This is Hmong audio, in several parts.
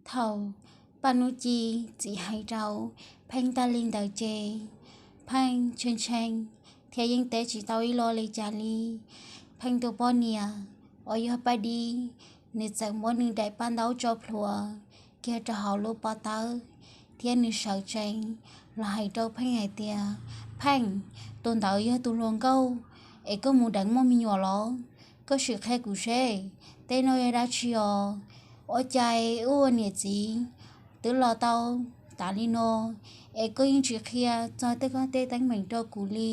Thaum Paj Hnub Ci txiv hais rau Pheej tag li ntawd ces Pheej tshee tshee thiab yeej teb tsis tau ib lo li cas li. Pheej tus poj niam uas yog Paj Dib, nws txawm muab nws daim paj ntaub tso plhuav kiag rau hauv lub pob tawb thiab nws sawv tsees los hais rau Pheej hais tias, Pheej, tus ntawd yog tus hluas nkauj es koj mus deev muaj me nyuam los? Koj sim qhia kuv seb tej no yog dab tsi os? Ua cas wb ua niam txiv twb los tau tas li no es koj yeej tsis qhia txog tej koj tej teeb meem rau kuv li,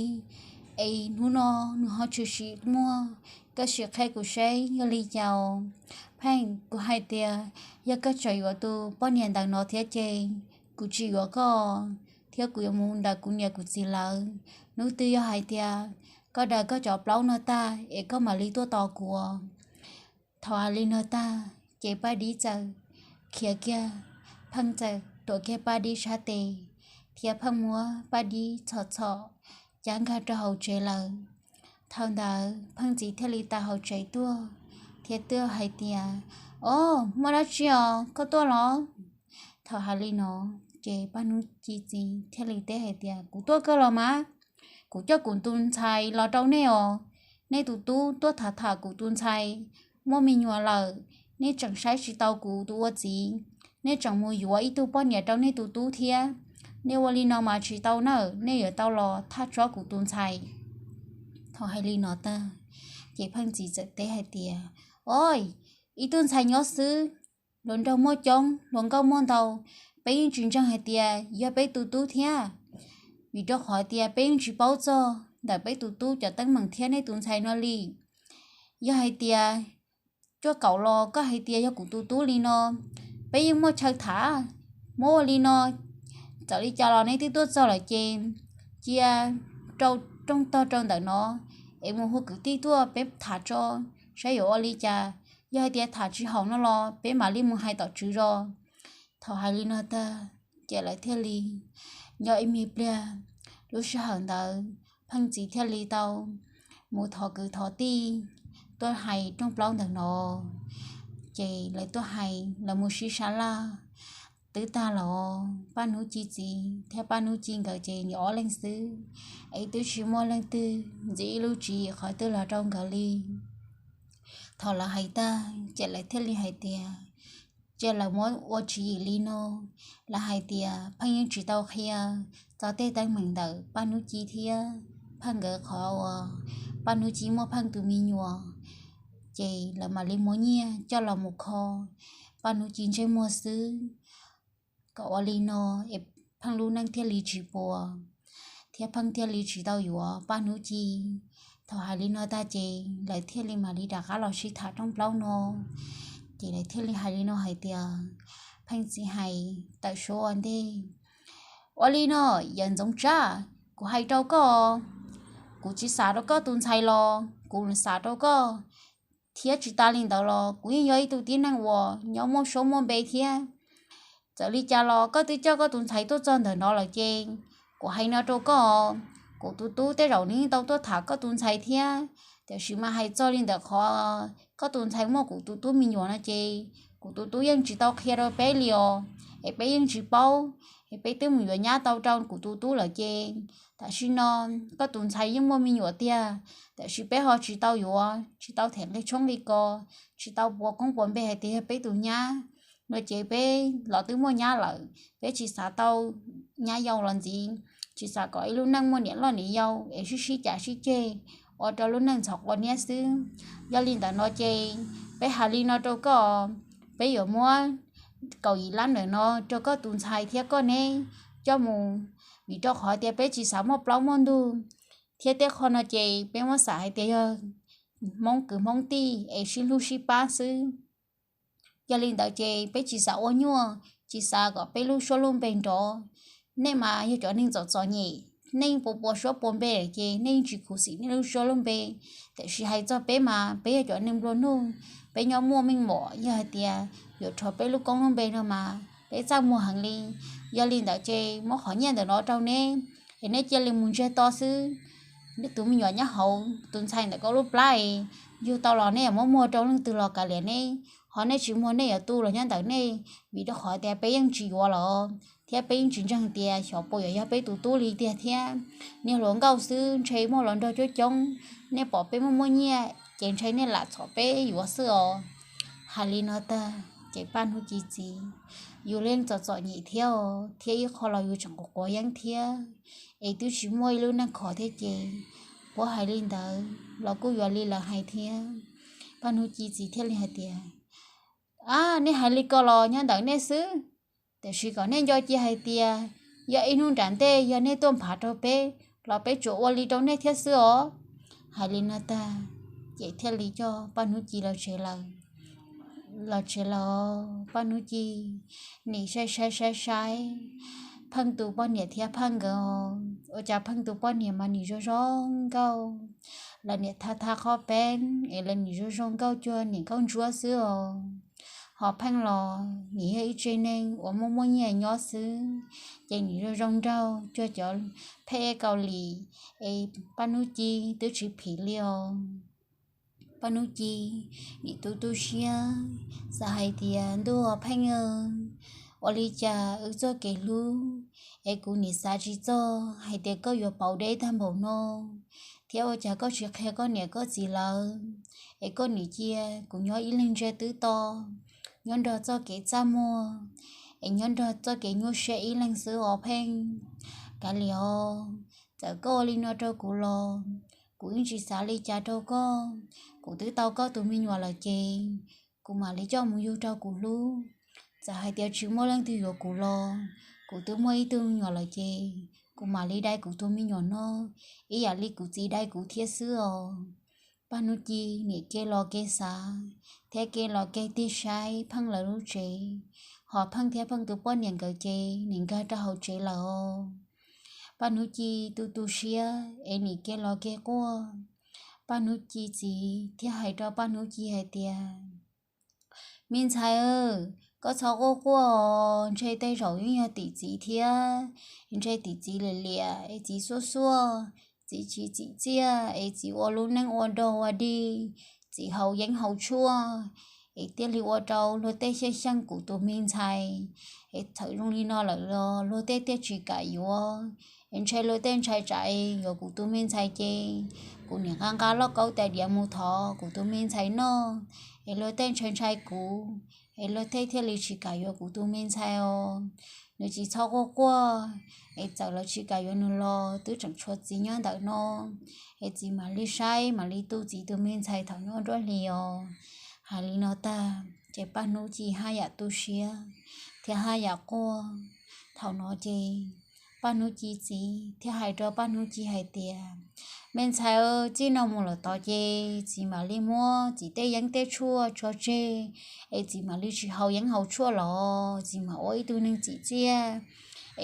es hnub no nws ho tshwm sim muaj. Koj sim qhia kuv seb yog li cas? Pheej, kuv hais tias yog koj tseem yuav tus poj niam ntawm no thiab ces kuv tsis yuav koj, thiab kuv yuav mus ntawm kuv niam kuv txiv lawv. Hnub twg yog hais tias koj daws koj cov plaub no tag es koj mam li tuaj tos kuv. Thaum hais li no tag ces Paj Dib txawm khiav kiag, Pheej txawm tuav kiag Paj Dib sab tes thiab Pheej muab Paj Dib txhom txhom cab nkag rau hauv tsev lawm. Thaum ntawd Pheej txiv thiaj li tawm hauv tsev tuaj thiab tuaj hais tias, Ob, muaj dab tsi os, koj tuaj los? Thaum hais li no ces Paj Hnub Ci txiv thiaj li teb hais tias, Kuv tuaj kawg los mas, kuv coj kuv tus ntxhais los rau nej os. Nej tus tub tuaj tham tham kuv tus ntxhais muaj me nyuam lawm, nej tseem saib tsis tau kuv tus ua txiv, nej tseem mus yuav ib tug poj niam rau nej tus tub thiab. Nej ua li no mas tsis tau nawb, nej yuav tau los thaj tsob kuv tus ntxhais. Thaum hais li no tag ces Pheej txiv txawm teb hais tias, Ob, ib tug ntxhais nyob xwb, hluas nraug muaj coob, hluas nkauj muaj ntau, peb yeej tsis ntseeg hais tias yog peb tus tub thiab, vim rau qhov tias peb yeej tsis paub txog ntawm peb tus tub cov teeb meem thiab nej tus ntxhais no li. Yog hais tias cuaj kaum los koj hais tias yog kuv tus tub li no, peb yeej muaj chaw tham. Muab ua li no, txawm li cas los nej twb tuaj txog lawm ces cia rau rooj tog rau ntawm no es mus hu kwv tij tuaj peb tham tso saib yuav ua li cas. Yog hais tias tham tsis haum no los peb mam li mus hais tom tswv zos. Thaum hais li no tag ces lawv thiaj li nyob ib me pliag. Lub sij hawm ntawd Pheej txiv thiaj li tau mus thov kwv thov tij tuaj hais rooj plaub ntawm no. Ces lawv tuaj hais, lawv mus sib sab laj twb tag los Paj Hnub Ci txiv thiab Paj Hnub Ci nkawd ces nyias ob leeg xwb, es twb tsis muaj leej twg ntxiv ib lub tswv yim qhov twg los rau nkawd li. Thaum lawv hais tag ces lawv thiaj li hais tias, cia lawv muab ua tswv yim li no. Lawv hais tias Pheej yeej tsis tau qhia txog tej teeb meem ntawm Paj Hnub Ci thiab Pheej nkawd qhov uas Paj Hnub Ci muaj Pheej tus me nyuam, ces lawv mam li muab nyiaj coj los mus kho Paj Hnub Ci ntsej muag xwb, kom ua li no es Pheej lub neej thiaj li tsis puas thiab Pheej thiaj li tsis tau yuav Paj Hnub Ci. Thaum hais li no tag ces lawv thiaj li mam li rov qab los sib tham rooj plaub no. Ces lawv thiaj li hais li no hais tias, Pheej txiv hais tawm suab ua ntej, ua li no, yawm Ntxoov Tsab, kuv hais rau koj, kuv tsis xav rau koj tus ntxhais los kuv xav rau koj, thiab tsis tas li ntawd los kuv yeej yog ib tug tib neeg uas nyob muaj suab muaj npe thiab. Txawm li cas los koj twb coj koj tus ntxhais tuaj txog ntawm no lawm ces kuv hais no rau koj, kuv tus tub tej zaum nws yeej tau tuaj tham koj tus ntxhais thiab, tiam sis mas hais txog li ntawm qhov koj tus ntxhais muaj kuv tus tub me nyuam no ces kuv tus tub yeej tsis tau qhia rau peb li os, es peb yeej tsis paub, es peb twb mus yuav nyab tau rau kuv tus tub lawm ces tam sim no koj tus ntxhais yeej muaj me nyuam tiag, tiam sis peb ho tsis tau yuav, tsis tau them nqi tshoob nqi kos, tsis tau puas koob puas npe hais tias yog peb tus nyab no ces peb los twb muaj nyab lawm, peb tsis xav tau nyab yau los ntxiv, tsis xav kom ib lub neej muaj niam loj niam yau es sib sib cav sib ceg ua rau lub neej ntxhov quav niab xwb. Yog li ntawd no ces peb hais li no rau koj, peb yuav muab kaum yim lab ntawm no rau koj tus ntxhais thiab koj neb coj mus, vim rau qhov tias peb tsis xav muaj plaub muaj ntug, thiab tej qho no ces peb muab xav hais tias yog Hmoob kwv Hmoob tij es sib hlub sib pab xwb. Yog li ntawd ces peb tsis xav ua nyuaj, tsis xav kom peb lub suab lub npe nrov. Nej mas yog cov neeg txom txom nyem, nej yeej puas puas suab puas npe lawm ces nej yeej tsis khuv xim nej lub suab lub npe. Tiam sis hais txog peb mas peb yog cov neeg nplua nuj, peb nyob muaj meej mom, yog hais tias yuav rhuav peb lub koob lub npe no mas peb txaj muag heev li. Yog li ntawd ces muab qhov nyiaj ntawm no rau neb, es neb cia li mus ntsiag to xwb. Tus me nyuam nyob hauv tus ntxhais ntawm koj lub plab es yug tau los neb muab muag rau leej twg los kav liam neb. Ho nej tsis muag nej yuav tu los nyob ntawm nej, vim rau qhov tias peb yeej tsis yuav lawm thiab peb yeej tsis ntseeg tias xyov puas yuav yog peb tus tub li tiag thiab. Niag hluas nkauj xwb ntshe muaj hluas nraug coob coob, nej pom peb muaj muaj nyiaj ces ntshe nej lam txhom peb yuav xwb os. Hais li no tag ces Paj Hnub Ci txiv, yus yeej txom txom nyem thiab os, thiab ib qho los yus tseem quav quav yeeb thiab, es twb tsis muaj ib lub neej khov thiab ces puab hais li ntawd los kuj yuav li lawv hais thiab. Paj Hnub Ci txiv thiaj li hais tias, A, nej hais li ko los nyob ntawm nej xwb, tiam sis kom nej nco cia hais tias yog ib hnub nram ntej yog nej tuaj nphav rau peb los peb tsuas ua li rau nej thiab xwb os. Hais li no tag ces thiaj li coj Paj Hnub Ci los tsev lawm. Los tsev lawm, Paj Hnub Ci nim saib saib saib saib Pheej tus poj niam thiab Pheej nkawd, ua cas Pheej tus poj niam mas nim zoo zoo nkauj, lawv nim thab thab qhov peeb es lawv nim zoo zoo nkauj cuag niam nkauj ntsuab xwb os. Ho Pheej los nim yog ib tsev neeg uas muaj muaj nyiaj nyob xwb, ces nim zoo zoo nraug cuag cov phej Kaus Lim es Paj Hnub Ci twb tsis phim li os. Paj Hnub Ci nim tu tu siab xav hais tias, Ntuj, Pheej, ua li cas wb txoj kev hlub es kuv nim xav tsis txog hais tias koj yuav pauv deb tag npaum no, thiab ua cas koj tsis qhia koj niam koj txiv lawv, es koj nim cia kuv nyob ib leeg ntsiag twb to, nyob nrog txoj kev txaj muag, es nyob nrog txoj kev nyuaj siab ib leeg xwb os Pheej. Kav liam os, txawm koj ua li no rau kuv los kuv yeej tsis xav li cas rau koj. Kuv twb tau koj tus me nyuam lawm ces kuv mam li coj mus yug rau kuv hlub. Txawm hais tias tsis muaj leej twg yuav kuv los kuv twb muaj ib tug me nyuam lawm ces kuv mam li dai kuv tus me nyuam no ib yam li kuv txiv dai kuv thiab xwb os. Paj Hnub Ci nim kev los kev xav thiab kev los kev tig saib Pheej lawv lub tsev, ho Pheej thiab Pheej tus poj niam nkawd ces nim nkag rau hauv tsev lawm os. Paj Hnub Ci tu tu siab es nim kev los kev quaj. Paj Hnub Ci txiv thiaj hais rau Paj Hnub Ci hais tias, Me ntxhais, koj txhob quaj quaj os, ntshe tej zaum yeej yog tim txiv thiab. Ntshe tim txiv liam liam es txiv xuaj xuaj, txiv tsis txim txiaj es txiv ua lub neej ua dog ua dig, txiv haus yeeb haus tshuaj, es thiaj li ua rau luag tej xyeej xyeej kuv tus me ntxhais. Es txawm zoo li no lawm los luag tej thiaj tsis kam yuav. Es ntshe luag tej ntshai tsam es yuav kuv tus me ntxhais ces kuv nim nqa nqa lauj kaub tais diav mus thov kuv tus me ntxhais noj, es luag tej ntshai ntshai kuv, es luag tej thiaj li tsis kam yuav kuv tus me ntxhais os. Nws tsis txhob quaj quaj, es txawm lawv tsis kam yuav nws los twb tseem tshuav txiv nyob ntawm no, es txiv mam li saib mam li tu txiv tus me ntxhais thaum nyob nruab hlis os. Hais li no tag ces Paj Hnub Ci haj yam tu siab thiab haj yam quaj. Thaum no ces Paj Hnub Ci txiv thiaj hais rau Paj Hnub Ci hais tias, Me ntxhais, txij no mus lawm tod ces txiv mam li muab txiv tej yeeb tej tshuaj tso tseg, es txiv mam li tsis haus yeeb haus tshuaj los txiv mam ua ib tug neeg txim txiaj,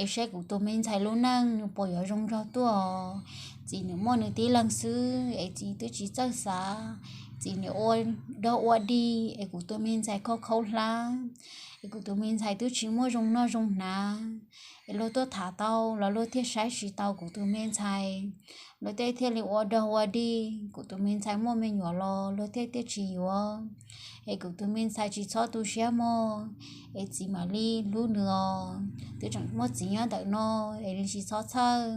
es saib kuv tus me ntxhais lub neej nws puas yuav zoo nraug tuaj. Txiv nim muaj nws tib leeg xwb es txiv twb tsis txawj xav, txiv nim ua dog ua dig es kuv tus me ntxhais khaub khaub hlab, es kuv tus me ntxhais twb tsis muaj zoo noj zoo hnav, es luag tuaj tham tau los luag thiaj saib tsis tau kuv tus me ntxhais. Luag tej thiaj li ua dog ua dig, kuv tus me ntxhais muaj me nyuam los luag tej thiaj tsis yuav. Es kuv tus me ntxhais tsis txhob tu siab mog, es txiv mam li hlub nws os. Twb tseem muaj txiv nyob ntawm no, es nws tsis txhob txhawj.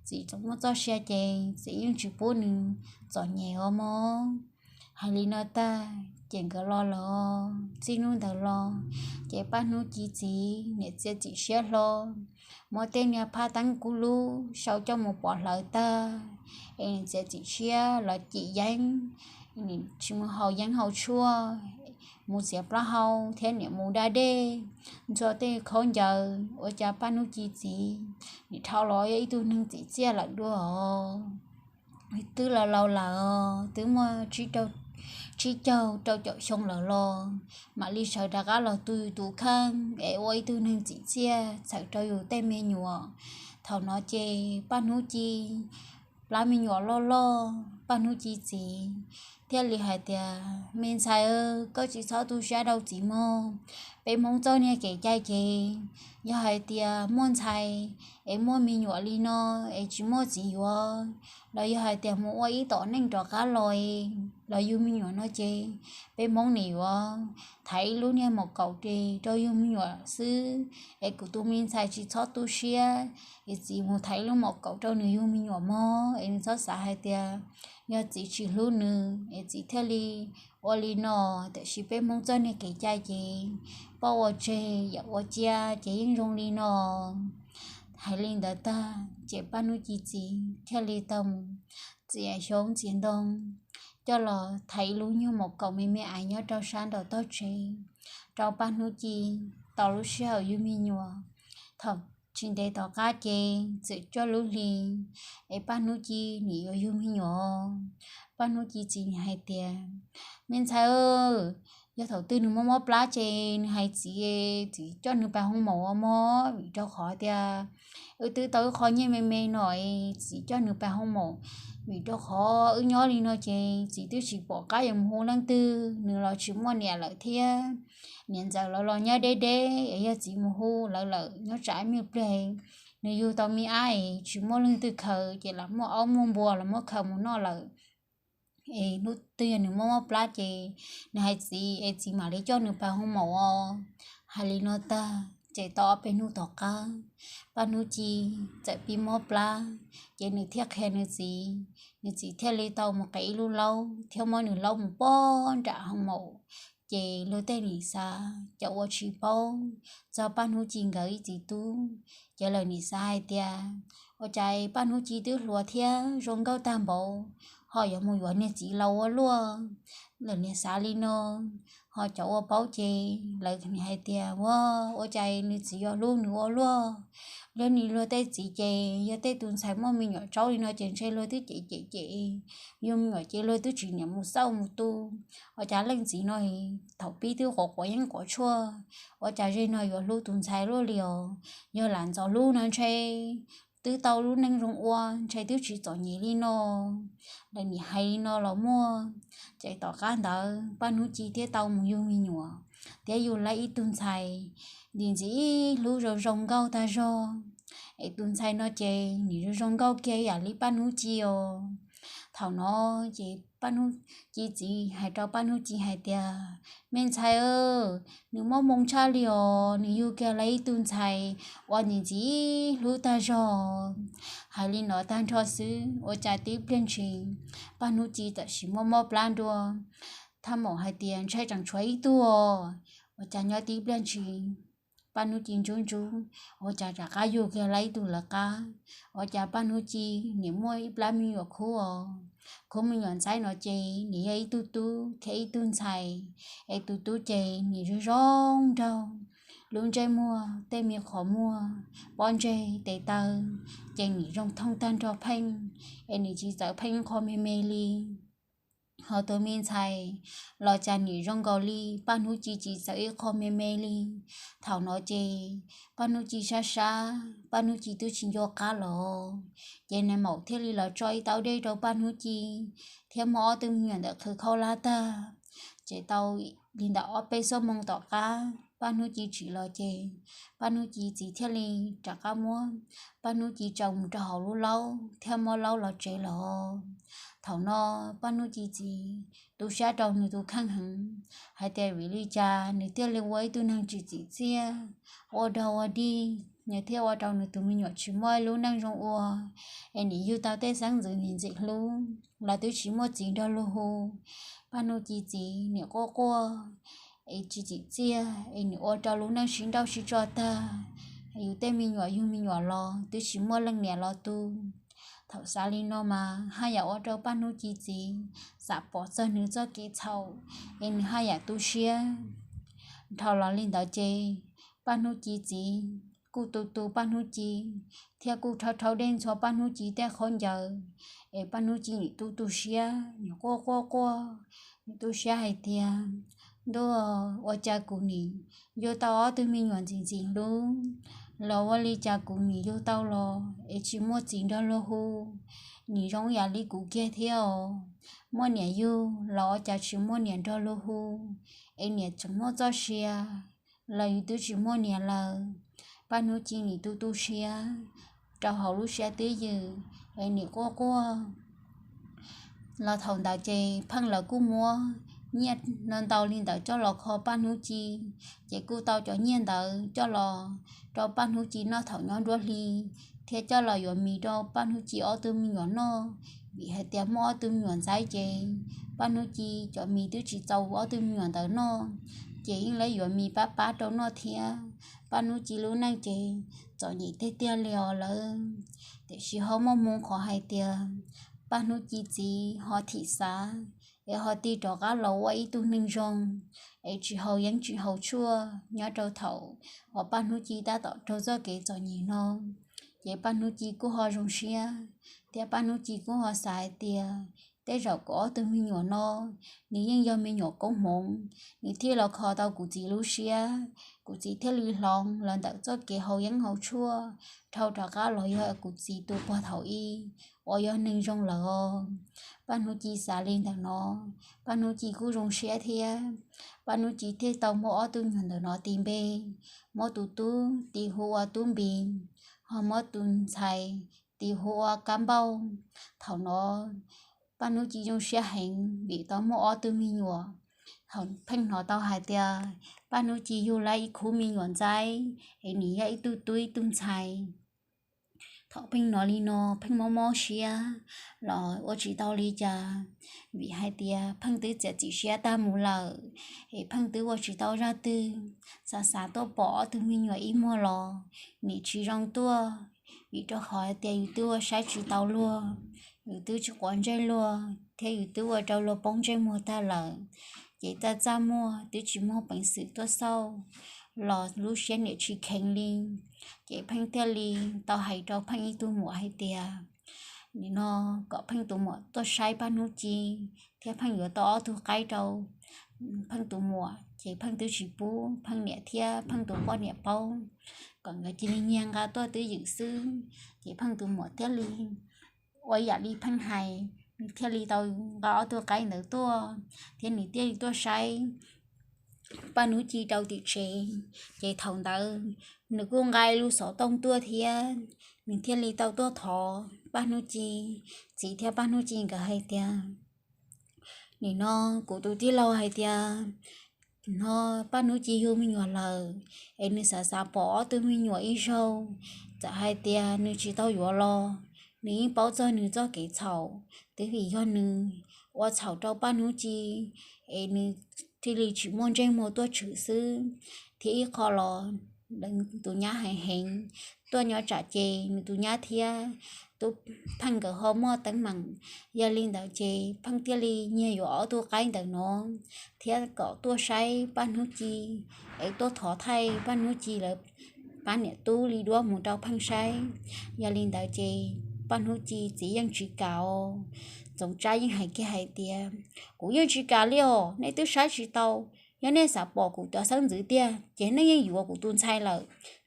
Txiv tseem muaj txoj sia ces txiv yeej tsis pub nws txom nyem os mog. Hais li no tag ces nkawd los lawm, txij hnub ntawd los ces Paj Hnub Ci txiv nim txiav txim siab hlo, muab tej niag phaj teeb kub lub sau coj mus pov hlawv tag, es nim txiav txim siab los cim yeeb, nim tsis mus haus yeeb haus tshuaj, mus txiav plaub hau thiab nim mus da dej, ntxhua tej khaub ncaws. Ua cas Paj Hnub Ci txiv nim dhau los yog ib tug neeg txim txiaj lawm dua os. Twb laus laus lawm, twb muaj tsib caug rau caum xyoo lawm los mam li sawv rov qab los tu yus tus kheej es ua ib tug neeg txim txiaj txhawm rau yus tej me nyuam. Thaum no ces Paj Hnub Ci plab me nyuam loj loj, Paj Hnub Ci txiv thiaj li hais tias, Me ntxhais, koj tsis txhob tu siab rau txiv mog. Peb Hmoob txoj niag kev cai ces yog hais tias muaj ntxhais es muaj me nyuam li no es tsis muaj txiv yuav, los yog hais tias mus ua ib tom neej rov qab los es los yug me nyuam no ces peb Hmoob nim yuav thaiv ib lub niag maum kaum tes rau yug me nyuam xwb, es kuv tus me ntxhais tsis txhob tu siab, es txiv mus thaiv ib lub maum kaum rau nws yug me nyuam mog, es nws txhob xav hais tias yog txiv tsis hlub nws es txiv thiaj li ua li no. Tiam sis peb Hmoob txoj niag kev cai ces poj ua tseg yawm ua cia ces yeej zoo li no. Hais li ntawd tag ces Paj Hnub Ci txiv thiaj li tau mus txiav xyoob txiav ntoo coj los thaiv ib lub nyuag maum kaum me me ais nyob rau sab nraum toj tsev rau Paj Hnub Ci tau lub sij hawm yug me nyuam. Thaum tsis ntev tom qab ces txawm coj lub hli es Paj Hnub Ci nim yuav yug me nyuam. Paj Hnub Ci txiv hais tias, Me ntxhais, yog thaum twg nws mob mob plab ces nws hais txiv, txiv coj nws pais hoo maum mog, vim rau qhov tias wb twb tau ib qho nyiaj me me no, txiv coj nws pais hoo maum. Vim rau qhov wb nyob li no ces txiv twb tsis pom qab yuav mus hu leej twg, nws los tsis muaj niam lawm thiab, niam ntxawm los los nyob deb deb, es yog txiv mus hu lawv lawm nyob tsam ib me pliag nws yug tau me ab es tsis muaj leej twg khaws ces lam muaj aub muaj npua los muab khaws mus noj lawm. Es hnub twg yog nws mob mob plab ces nws hais txiv es txiv mam li coj nws pais hoo maum os. Hais li no tag ces tau ob peb hnub tom qab, Paj Hnub Ci txawm pib mob plab, ces nws thiaj qhia nws txiv, nws txiv thiaj li tau mus qev ib lub laub thiab muab nws laub mus pov nram hoo maum. Ces luag tej nim xav cov uas tsis paub txog Paj Hnub Ci nkawd ib txiv tub, ces lawv nim xav hais tias, Ua cas Paj Hnub Ci twb hluas thiab zoo nkauj tag npaum, ho yuav mus yuav niag txiv laus ua luaj? Lawv nim xav li no. Ho cov uas paub ces lawv nim hais tias, Ua, ua cas nws txiv yuav hlub nws ua luaj? Luag nim luag tej txiv ces yog tej tus ntxhais muaj me nyuam tsaub li no ces ntshe luag twb cem cem cem, yug me nyuam ces luag twb tsis niam mus xauj mus tu. Ua cas leej txiv no thaum pib twb quav quav yeeb quav tshuaj, ua cas zej no yuav hlub tus ntxhais luaj li os? Yog lam ntxov hlub no ntshe twb tau lub neej zoo ua, ntshe twb tsis txom nyem li no. Lawv nim hais li no los muaj. Ces tom qab ntawd Paj Hnub Ci thiaj tau mus yug me nyuam thiab yug lawv ib tug ntxhais ntxim ntxim hlub zoo zoo nkauj tag zog. Es tus ntxhais no ces nim zoo zoo nkauj kiag yam li Paj Hnub Ci os. Thaum no ces Paj Hnub Ci txiv hais rau Paj Hnub Ci hais tias, Me ntxhais, nws mob moo tshaj li os, nws yug kiag lawv ib tug ntxhais uas ntxim ntxim hlub tag zog. Hais li no tag nrho xwb ua cas tib pliag ntshis Paj Hnub Ci tam sim mob mob plab nrua. Thaj maum hais tias, Ntshai tseem tshuav ib tug os. Ua cas nyob tib pliag ntshis Paj Hnub Ci ntsub ntsub, ua cas rov qab yug kiag lawv ib tug lawv qab. Ua cas Paj Hnub Ci nim muaj ib plab me nyuam khub os. Khub me nyuam ntxaib no ces nim yog ib tug tub thiab ib tug ntxhais. Es tus tub ces nim zoo zoo nraug, lub ntsej muag tej me qhov muag, pob ntseg tes taw ces nim zoo thooj tag nrho pheej, es nim tsis txawv pheej qho me me li. Ho tus me ntxhais los cas nim zoo nkaus li Paj Hnub Ci tsis txawv ib qho me me li. Thaum no ces Paj Hnub Ci sab sab, Paj Hnub Ci twb tsis nco qab los, ces nais maum thiaj li los tso ib taub dej rau Paj Hnub Ci thiab muab ob tug me nyuam ntawd qhwv khaub hlab tag. Ces tau li ntawm ob peb xuab moos tom qab Paj Hnub Ci tsim los ces Paj Hnub Ci txiv thiaj li rov qab muab Paj Hnub Ci tsaws mus rau hauv lub laub thiab muab laub los tsev los. Thaum no Paj Hnub Ci txiv tu siab rau nws tus kheej heev, hais tias vim li cas nws thiaj li ua ib tug neeg tsis txim txiaj, ua dog ua dig, nws thiaj ua rau nws tus me nyuam tsis muaj ib lub neej zoo ua. Es nim yug tau tej xeeb ntxwv ntxim ntxim hlub los twb tsis muaj txiv nrog luag hu. Paj Hnub Ci txiv nim quaj quaj es tsis txim txiaj, es nim ua rau lub neej sib nrauj sib tso tag. Yus tej me nyuam yug me nyuam los twb tsis muaj leej niam los tu. Thaum xav li no mas haj yam ua rau Paj Hnub Ci txiv xam pom txog nws txoj kev txhaum, es nws haj yam tu siab. Dhau los li ntawd ces Paj Hnub Ci txiv kuj tu tu Paj Hnub Ci, thiab kuj rhaub rhaub dej ntxhua Paj Hnub Ci tej khaub ncaws. Es Paj Hnub Ci nim tu tu siab, nim quaj quaj quaj, nim tu siab hais tias, Ntuj, ua cas kuv nim yug tau ob tug me nyuam ntxim ntxim hlub, los ua li cas kuv nim yug tau los es tsis muaj txiv nrog luag hu? Nim zoo yam li kuv kiag thiab os, muaj niam yug los ua cas tsis muaj niam nrog luag hu, es niam tseem muaj txoj sia los yus twb tsis muaj niam lawm. Paj Hnub Ci nim tu tu siab rau hauv lub siab twj ywm, es nim quaj quaj. Los thaum ntawd ces Pheej lawv kuj muab nyiaj no ntau li ntawd coj los kho Paj Hnub Ci, ces kuj tau cov nyiaj ntawd coj los rau Paj Hnub Ci noj thaum nyob nruab hli, thiab coj los yuav mis rau Paj Hnub Ci ob tug me nyuam noj, vim hais tias muaj ob tug me nyuam ntxaib ces Paj Hnub Ci cov mis twb tsis txaus ob tug me nyuam ntawd noj, ces yeej lawv yuav mis pab pab rau noj thiab. Paj Hnub Ci lub neej ces txom nyem tiag tiag li os lawv. Tiam sis ho muaj hmoo qhov hais tias Paj Hnub Ci txiv ho thim xav es ho tig rov qab los ua ib tug neeg zoo, es tsis haus yeeb tsis haus tshuaj nyob rau thaum uas Paj Hnub Ci tab tom raug txoj kev txom nyem no. Ces Paj Hnub Ci kuj ho zoo siab, thiab Paj Hnub Ci kuj ho xav hais tias tej zaum kuv ob tug me nyuam no nws yeej yog me nyuam koob hmoov, nws thiaj los kho tau kuv txiv lub siab, kuv txiv thiaj li hloov los ntawm txoj kev haus yeeb haus tshuaj, dhau rov qab los yog kuv txiv tus pog thaum ub uas yog neeg zoo lawm os. Paj Hnub Ci xav li ntawm no, Paj Hnub Ci kuj zoo siab thiab. Paj Hnub Ci thiaj tau muab ob tug me nyuam ntawm no tis npe, muab tus tub tis hu ua Tub Npis, ho muab tus ntxhais tis hu ua Kab Npauj. Thaum no Paj Hnub Ci zoo siab heev vim tau muaj ob tug me nyuam. Thaum Pheej hnov tau hais tias Paj Hnub Ci yug lawv ib khub me nyuam ntxaib es nws yog ib tug tub ib tug ntxhais, thaum Pheej hnov li no Pheej mob mob siab los ua tsis tau li cas, vim hais tias Pheej twb txiav txim siab tag mus lawm, es Pheej twb ua tsis tau zaj twg. Xav xav tuaj pom ob tug me nyuam ib muag los nim tsis zoo tuaj, vim rau qhov hais tias yus twb ua saib tsis tau luag, yus twb tsis quav ntsej luag thiab yus twb ua rau luag poob ntsej muag tag lawm. Ces txaj txaj muag twb tsis muaj peev xwm tuaj xauj, los lub siab niam tsis kheev li. Ces Pheej thiaj li tau hais rau Pheej ib tug muam hais tias, nim no kom Pheej tus muam tuaj saib Paj Hnub Ci, thiab Pheej yuav tau ob tug qaib rau Pheej tus muam. Ces Pheej twb tsis pub Pheej niam thiab Pheej tus poj niam paub, kom nkawd cia li nyiag nqa tuaj twj ywm xwb. Ces Pheej tus muam thiaj li ua yam li Pheej hais, nws thiaj li tau nqa ob tug qaib ntawd tuaj, thiab nws thiaj li tuaj saib Paj Hnub Ci rau tim tsev. Ces thaum ntawd nws kuj nqa ib lub xov tooj tuaj thiab, nws thiaj li tau tuaj thov Paj Hnub Ci txiv thiab Paj Hnub Ci nkawd hais tias, nim no kuv tus tij laug hais tias, no Paj Hnub Ci yug me nyuam lawm, es nws xav xav pom ob tug me nyuam ib zaug. Txawm hais tias nws tsis tau yuav los, nws yeej paub txog nws txoj kev txhaum, twb vim yog nws ua txhaum rau Paj Hnub Ci, es nws thiaj li tsis muaj ntsej muag tuaj tshwm xwb. Thiab ib qho los, tus nyab heev heev tuaj nyob tsam ces nws tus nyab thiab Tub Pheej nkawd ho muaj teeb meem. Yog li ntawd ces Pheej thiaj li nyiag yuav ob tug qaib ntawm no, thiab kom tuaj saib Paj Hnub Ci, es tuaj thov thaij Paj Hnub Ci lawv pab niam tub li duab mus rau Pheej saib. Yog li ntawd ces Paj Hnub Ci txiv yeej tsis kam os. Txoov Tsab yeej hais kiag hais tias, kuv yeej tsis kam li os, nej twb saib tsis tau. Yog nej xav pom kuv cov xeeb ntxwv tiag ces nej yeej yuav kuv tus ntxhais lawm,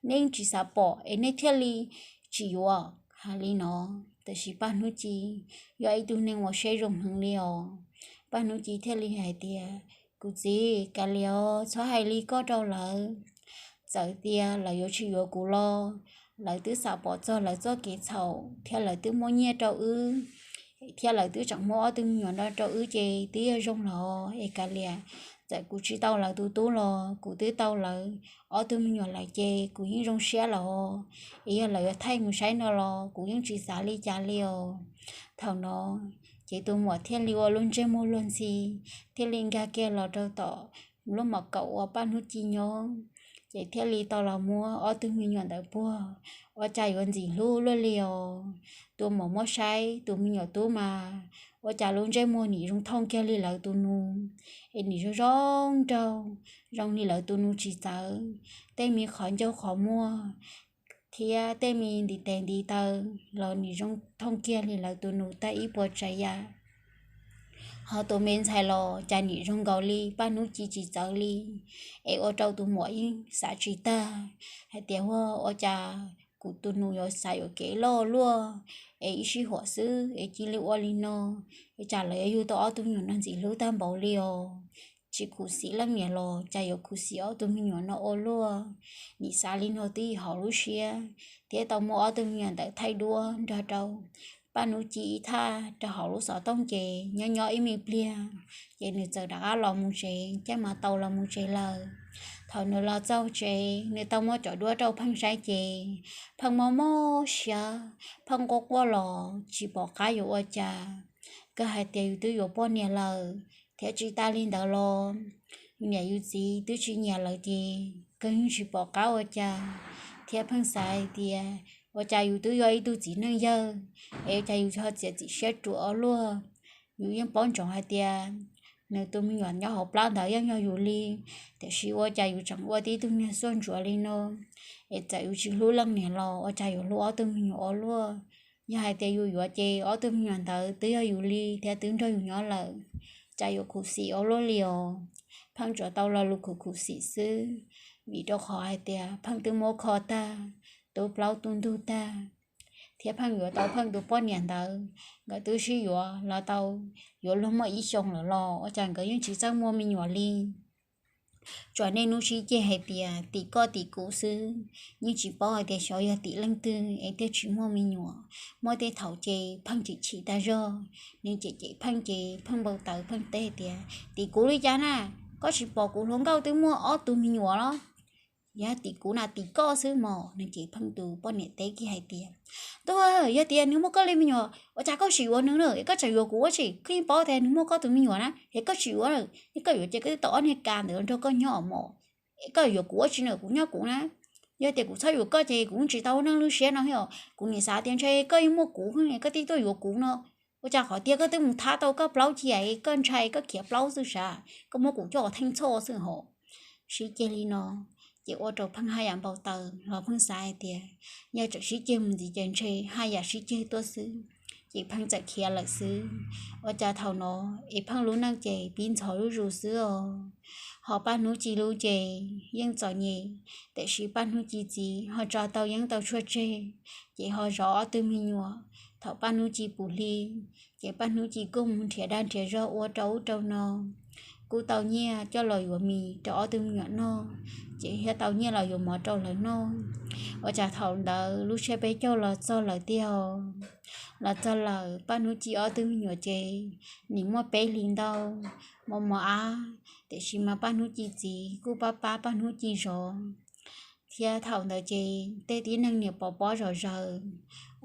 nej yeej tsis xav pom es nej thiaj li tsis yuav. Hais li no, tab sis Paj Hnub Ci yog ib tug neeg uas siab zoo heev li os. Paj Hnub Ci thiaj li hais tias, kuv txiv, kav liam os, txhob hais li koj rau lawv. Txawm tias lawv yuav tsis yuav kuv los, lawv twb xav pom txog lawv txoj kev txhaum thiab lawv twb muab nyiaj rau wb, thiab lawv twb tseem muab ob tug me nyuam no rau wb ces twb yog zoo los es kav liam. Txawm kuv tsis tau lawv tus tub los kuv twb tau lawv ob tug me nyuam lawm ces kuv yeej zoo siab los, es yog lawv yuav thaij mus saib no los kuv yeej tsis xav li cas li os. Thaum no ces tus muam thiaj li ua lub ntsej muag luag ntxhi, thiaj li nkag kiag los rau tom lub mom kaum uas Paj Hnub Ci nyob, ces thiaj li tau los muab ob tug me nyuam ntawd puag. Ua cas yuav ntxim hlub luaj li os. Tus muam muab saib tus me nyuam tub mas ua cas lub ntsej muag nim zoo thooj kiag li lawv tus nus, es nim zoo zoo nraug, zoo li lawv tus nus tsis txawv. Tej me qhov ncauj qhov muag thiab tej me ntiv tes ntiv taw los nim zoo thooj kiag li lawv tus nus tag ib puas tsav yam. Ho tus me ntxhais los cas nim zoo nkaus li Paj Hnub Ci tsis txawv li, es ua rau tus muam yeej xav tsis tag hais tias, ua cas kuv tus nus yuav xav yuam kev loj luaj, es ib sij huam xwb es cia li ua li no, es cas lawv yuav yug tau ob tug me nyuam no ntxim hlub tag npaum li os. Tsis khuv xim leej niam los cas yuav khuv xim ob tug me nyuam no ua luaj. Nim xav li no twb yog hauv lub siab, thiab tau muab ob tug me nyuam ntawd thaij duab nrog rau Paj Hnub Ci ib thaj rau hauv lub xov tooj ces nyob nyob ib me pliag ces nws txawm rov qab los mus tsev, caij mos tau los mus tsev lawm. Thaum nws los txog tsev nws tau muab cov duab rau Pheej saib ces Pheej mob mob siab, Pheej quaj quaj los tsis pom qab yuav ua cas. Kawg hais tias yus twb yuav poj niam lawm thiab tsis tas li ntawd los yus niam yus txiv twb tsis nyiam lawm ces kawg yeej tsis pom qab ua cas. Thiab Pheej xav hais tias ua cas yus twb yog ib tug txiv neej yawg es ua cas yus ho txiav txim siab ruam ua luaj. Yus yeej paub ntsoov hais tias nws tus me nyuam nyob hauv plab ntawd yeej yog yus li, tiam sis ua cas yus tseem ua tib tug niag xuaj ntsuav li no. Es txawm yus tsis hlub leej niam los ua cas yuav hlub ob tug me nyuam ua luaj. Yog hais tias yus yuav ces ob tug me nyuam ntawd twb yog yus li thiab twb nrog yus nyob lawm, cas yuav khuv xim ua luaj li os. Pheej tsuas tau lo lus khuv khuv xim xwb, vim rau qhov hais tias Pheej twb muab kho tag, tu plaub tu ntug tag, thiab Pheej yuav tau Pheej tus poj niam ntawd, nkawd twb sib yuav los tau yuav luag muaj ib xyoos lawm los ua cas nkawd yeej tsis txawj muaj me nyuam li. Tsuas niaj hnub sib ceg hais tias tim koj tim kuv xwb, yeej tsis paub hais tias xyov yog tim leej twg es thiaj tsis muaj me nyuam. Muaj tej thaum ces Pheej chim chim tag zog, nws cem cem Pheej ces Pheej npau taws Pheej teb tias tim kuv li cas na, koj tsis pom kuv hluas nkauj twb muaj ob tug me nyuam los? Yog tim kuv na tim koj xwb mog. Nws ces Pheej tus poj niam teb kiag hais tias, Tuag, yog tias nws muaj koj li me nyuam ua cas koj tsis yuav nws na, es koj tseem yuav kuv ua tsi? Koj yeej paub tias nws muaj koj tus me nyuam na, es koj tsis yuav, yog koj yuav ces koj twb tau ob niag ka ntawd nrog koj nyob mog, es koj yuav kuv ua tsi na, kuv nyob kuv na. Yog tias kuv txhob yuav koj ces kuv yeej tsis tau ua neej lub siab no thiab. Kuv nim xav tias ntshe koj yeej muaj kuv, koj thiaj tuaj yuav kuv no. Ua cas qhov tiag koj twb mus thab tau koj plaub cia, koj ntshai koj khiav plaub xwb sav, koj muab kuv coj ua theej txhoj xwb hos. Sib ceg li no ces ua rau Pheej haj yam npau taws los Pheej xav hais tias yog tseem sib ceg mus ntxiv ces ntshe haj yam sib ceg tuaj xwb, ces Pheej txawm khiav lawm xwb. Ua cas thaum no es Pheej lub neej ces pib ntxhov zuj zus xwb os. Ho Paj Hnub Ci lub ces yeej txom nyem, tiam sis Paj Hnub Ci txiv ho tso tau yeeb tau tshuaj tseg, ces ho zov ob tug me nyuam. Thaum Paj Hnub Ci puv hli, ces Paj Hnub Ci kuj mus nrhiav dag nrhiav zog ua rau ub rau no, kuj tau nyiaj coj los yuav mis rau ob tug me nyuam noj, ces thiaj tau nyiaj los yuav mov rau lawv noj. Ua cas thaum ntawd lub tsiab peb caug los txog lawm tiag. Los txog lawm Paj Hnub Ci ob tug me nyuam ces nim muaj peb hlis ntau, mos mos ab, tiam sis mas Paj Hnub Ci txiv kuj pab pab Paj Hnub Ci zov. Thiab thaum ntawd ces tej tib neeg nim pov pob zom zaws,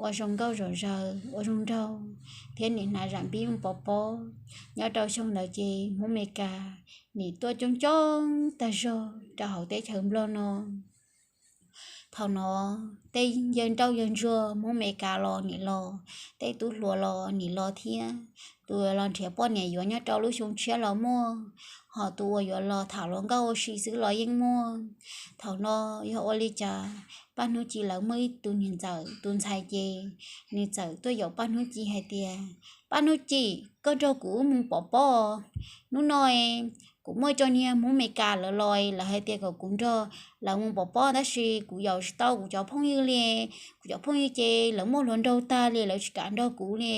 ua zoo nkauj zom zaws, ua zoo nraug, thiab nim hnav zam npib mus pov pob. Nyob rau xyoo ntawd ces Hmoob Mes Kas nim tuaj coob coob tag zog rau hauv teb chaws Nplog no. Thaum no tej yawg nrauj yawg ntsuag Hmoob Mes Kas los nim los, tej tub hluas los nim los thiab. Tus uas los nrhiav poj niam yuav nyob rau lub xyoo tshiab los muaj, ho tus uas yuav los tham hluas nkauj ua si xwb los yeej muaj. Thaum no yog ua li cas Paj Hnub Ci lawv muaj ib tug niam ntxawm tus ntxhais ces nws txawm tuaj yaum Paj Hnub Ci hais tias, Paj Hnub Ci, koj nrog kuv wb mus pov pob. Hnub no kuv muaj cov niag Hmoob Mes Kas lawv los, lawv hais tias kom kuv nrog lawv mus pov pob tab sis kuv yaum tsis tau kuv cov phooj ywg li. Kuv cov phooj ywg ces lawv muaj hluas nraug tag li lawv tsis kam nrog kuv li.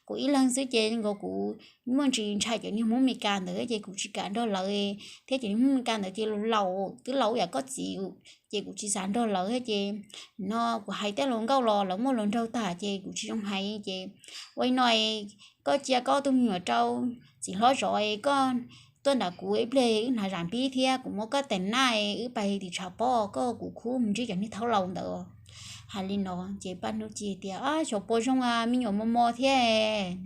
Kuv ib leeg xwb ces nkaus kuv muaj ntsis ntshai cov niag Hmoob Mes Kas ntawd ces kuv tsis kam nrog lawv, thiab cov niag Hmoob Mes Kas ntawd ces laus laus twb laus yam koj txiv, ces kuv tsis xav nrog lawv thiab ces no kuv hais tej hluas nkauj los lawv muaj hluas nraug tag ces kuv tsis zoo hais ces ua li no, koj cia koj tus me nyuam rau txiv hlob zov, koj tuaj ntawm kuv ib pliag wb hnav zam npib thiab kuv muab koj tes naj wb pais tim tshav pob, koj kuv khub mus ntsib cov niag thaub laus ntawd. Hais li no ces Paj Hnub Ci tias, Xyov puas zoo, me nyuam mos mos thiab.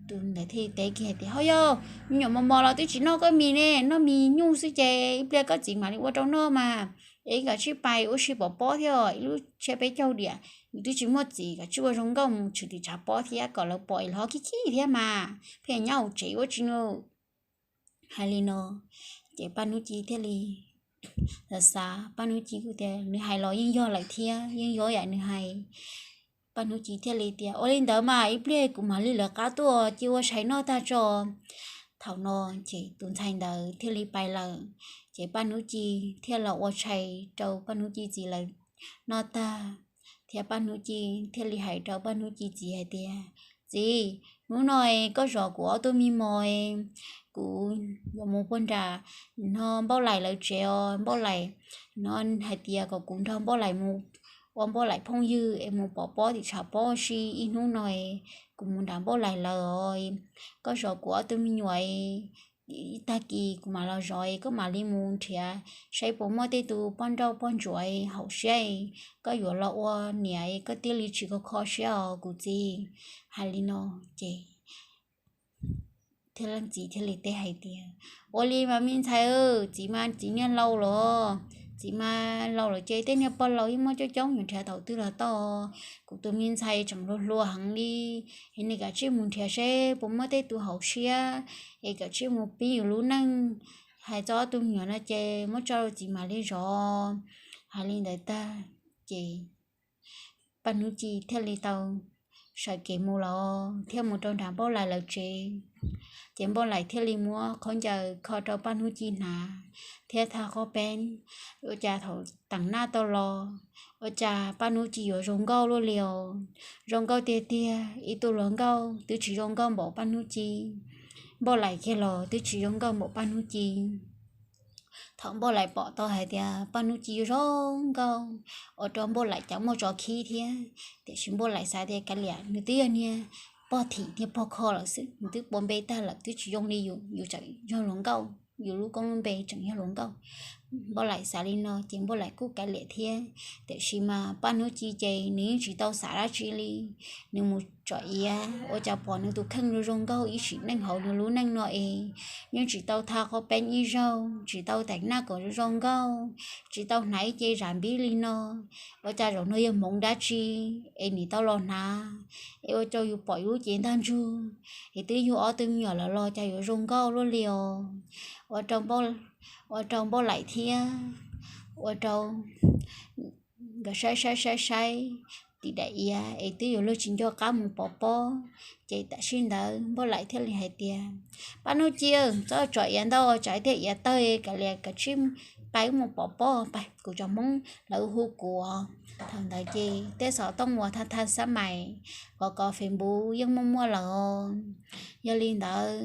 Tus ntawd thiaj teb kiag tias, Ho yog me nyuam mos mos los twb tsis noj koj mis ne, noj mis nyuj xwb ces ib pliag koj txiv mam li ua rau noj mas. Es kom tsij pais ua si pov pob thiab, ib lub tsiab peb caug diam, yus twb tsis muaj txiv, kom tsij ua zoo nkauj mus tshwm tim tshav pob thiab kom lawv pom es lawv ho khib khib thiab mas, pheej nyob hauv tsev ua tsi nawb. Hais li no ces Paj Hnub Ci thiaj li xav xav, Paj Hnub Ci kuj tias nws hais los yeej yog lawm thiab, yeej yog yam nws hais. Paj Hnub Ci thiaj li tias, Ua li ntawd mas ib pliag kuv mam li lawv qab tuaj cia ua tshais noj tag tso. Thaum no ces tus ntxhais ntawd thiaj li pais lawm, ces Paj Hnub Ci thiaj los ua tshais rau Paj Hnub Ci txiv lawv noj tag, thiab Paj Hnub Ci thiaj li hais rau Paj Hnub Ci txiv hais tias, Txiv, hnub no koj zov kuv ob tug me mos, kuv yuav mus puag nram no Npauj Lais lawv tsev os, Npauj Lais no hais tias kom kuv nrog Npauj Lais mus ua Npauj Laim phooj ywg es mus pov pob tim tshav pob si ib hnub no, kuv mus nram Npauj Laim lawm. Koj zov kuv ob tug me nyuam, ib tag kis kuv mam los zov, koj mam li mus nrhiav saib puas muaj tej tus poj nrauj poj ntsuam haum siab, koj yuav los ua niam, koj thiaj li tsis kho kho siab os kuv txiv. Hais li no ces thiaj leej txiv thiaj li teb hais tias, ua li mas me ntxhais, txiv mas txiv niag laus los, txiv mas laus lawm ces tej niag pog laus yeej muaj coob coob, yuav nrhiav thaum twg los tau. Kuv tus me ntxhais tseem hluas hluas heev li, es nws kav tsij mus nrhiav seb puas muaj tej tus haum siab, es kav tsij mus pib yus lub neej. Hais txog ob tug me nyuam no ces muab tso rau txiv mam li zov. Hais li ntawd tag ces Paj Hnub Ci thiaj li tau sawv kev mus lawm thiab mus rau nram Npauj Laim lawv tsev. Ces Npauj Laim thiaj li muab khaub ncaws kho rau Paj Hnub Ci hnav thiab thaj qhov peeb. Ua cas thaum teem naj tau los, ua cas Paj Hnub Ci yuav zoo nkauj luaj li os. Zoo nkauj tiag tiag, ib tug hluas nkauj twb tsis zoo nkauj npaum Paj Hnub Ci. Npauj Laim kiag los twb tsis zoo nkauj npaum Paj Hnub Ci. Thaum Npauj Laim pom tau hais tias Paj Hnub Ci zoo nkauj, ua rau Npauj Laim cas muaj tso khib thiab. Tiam sis Npauj Laim xav tias kav liam, nws twb yog niag pog thim niag pog kho lawm xwb, nws twb pua npe tag lawm, twb tsis zoo li yus, yus tseem yog hluas nkauj, yus lub koob lub npe tseem yog hluas nkauj. Npauj Laim xav li no ces Npauj Laim kuj kav liam thiab. Tiam sis mas Paj Hnub Ci ces nws yeej tsis tau xav dab tsi li. Nws mus tsom iav ua cas pom nws tus kheej zoo zoo nkauj ib sim neej hauv nws lub neej no es yeej tsis tau thaj qhov peeb ib zaug, tsis tau teem naj kom zoo zoo nkauj, tsis tau hnav ib ce zam npib li no. Ua cas zaum no yog hmoov dab tsi es nim tau los hnav, es ua rau yus pom yus lub cev ntag ntsug, es twb yug ob tug me nyuam lawm los cas yuav zoo nkauj luaj li os. Ua rau Npauj Laim thiab ua rau nkawd saib saib saib saib tim daim iav es twb yuav luag tsis nco qab mus pov pob. Ces tam sim ntawd Npauj Laim thiaj li hais tias, Paj Hnub Ci, txhob tsom iav ntau, tsam thiaj iav tawg, kav liam kav tsij pais mus pov pob, pais kuv cov Hmoob lawv hu kuv. Thaum ntawd ces tej xov tooj uas thaj thaj xab mais, kov kov Facebook yeej muaj muaj lawm. Yog li ntawd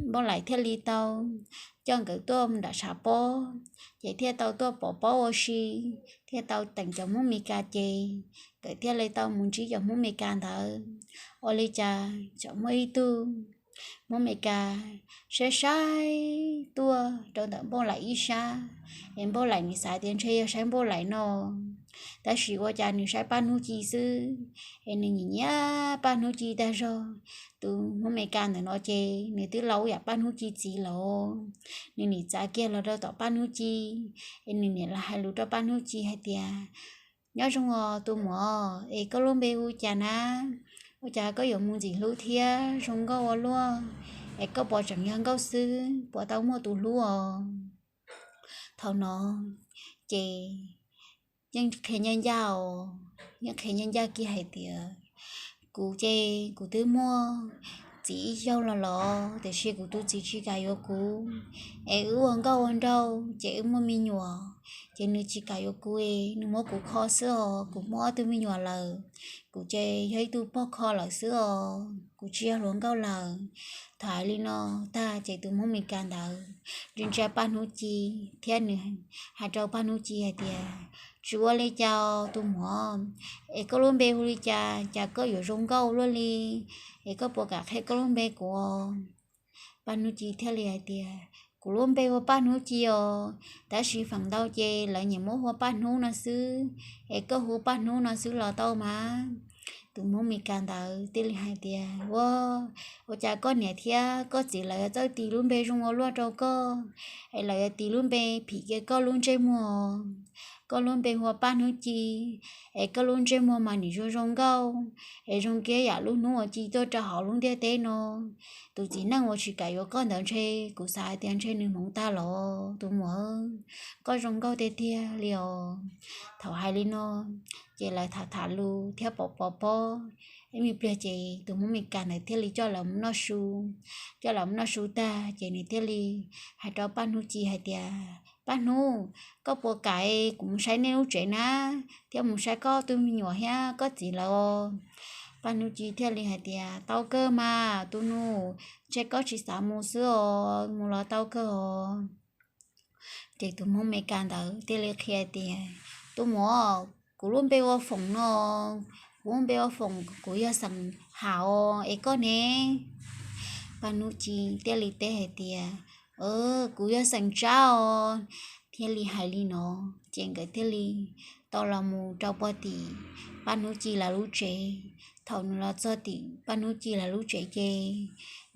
Npauj Laim thiaj li tau coj nkawd tuaj nram tshav pob, ces thiaj tau tuaj pov pob ua si, thiaj tau teem cov Hmoob Mes Kas ces nkawd thiaj li tau mus ntsib cov Hmoob Mes Kas ntawd. Ua li cas tseem muaj ib tug Hmoob Mes Kas saib saib tuaj rau ntawm Npauj Laim ib sab, es Npauj Laim nim xav tias ntshe yog saib Npauj Laim no, tab sis ua cas nws saib Paj Hnub Ci xwb, es nws nyiam nyiam Paj Hnub Ci tag zog. Tus Hmoob Mes Kas ntawm no ces nws twb laus yam Paj Hnub Ci txiv lawm. Nws nim txav kiag los rau tom Paj Hnub Ci, es nws nim los hais lus rau Paj Hnub Ci hais tias, Nyob zoo os tus muam, es koj lub npe hu cas na? Ua cas koj yuav mus ntxim hlub thiab zoo nkauj ua luaj, es koj puas tseem yog nkauj xwb, puas tau muaj tus hlub os? Thaum no ces yeej qhia ncaj ncaj os, yeej qhia ncaj ncaj kiag hais tias, Kuv ces kuv twb muaj txiv ib zaug los los, tiam sis kuv tus txiv tsis kam yuav kuv, es wb ua nkauj ua nraug ces wb muaj me nyuam, ces nws tsis kam yuav kuv, nws muab kuv kho xwb os, kuv muaj ob tug me nyuam lawm, kuv ces yog ib tug pog kho lawm xwb os, kuv tsis yog hluas nkauj lawm. Thaum hais li no tag ces tus Hmoob Mes Kas ntawd ntsia ntsia Paj Hnub Ci thiab nws hais rau Paj Hnub Ci hais tias, Tsis ua li cas tus muam, es koj lub npe hu li cas, cas koj yuav zoo nkauj luaj li, es koj puas kam qhia koj lub npe kuv? Paj Hnub Ci thiaj li hais tias, Kuv lub npe hu ua Paj Hnub Ci os, tab sis feem ntau ces lawv nyiam muab hu ua Paj Hnub no xwb, es koj hu Paj Hnub no xwb los tau mas. Tus Hmoob Mes Kas ntawd thiaj li hais tias, Ua, ua cas koj niam thiab koj txiv lawv txawj tis lub npe zoo ua luaj rau koj, es lawv yuav tis lub npe phim kiag koj lub ntsej muag. Koj lub npe hu ua Paj Hnub Ci, es koj lub ntsej muag mas nim zoo zoo nkauj, es zoo kiag yam lub hnub uas ci tuaj rau hauv lub ntiaj teb no. Tus txiv neej uas tsis kam yuav koj ntawd ntshe kuv xav hais tias ntshe nws hmoov tag los tus muam, koj zoo nkauj tiag tiag li os. Thaum hais li no ces lawv tham tham lus thiab pov pov pob ib me pliag ces tus Hmoob Mes Kas ntawd thiaj li coj lawv mus noj su. Coj lawv mus noj su tag ces nws thiaj li hais rau Paj Hnub Ci hais tias, Paj Hnub, koj puas kam kuv mus saib nej lub tsev na, thiab mus saib koj tus me nyuam thiab koj txiv lawv? Paj Hnub Ci thiaj li hais tias, Tau kawg mas tus nus, ntshe koj tsis xav mus xwb os, mus los tau kawg os. Ces tus Hmoob Mes Kas ntawd thiaj li qhia tias, Tus muam, Kuv lub npe ua Foom no, kuv lub npe ua Foom, kuv yog xeem Ham os, es koj ne? Paj Hnub Ci thiaj li teb hais tias, Kuv yog xeem Tsab os. Thiaj li hais li no, ces nkawd thiaj li tau los mus rau puag tim Paj Hnub Ci lawv lub tsev. Thaum nws los txog tim Paj Hnub Ci lawv lub tsev ces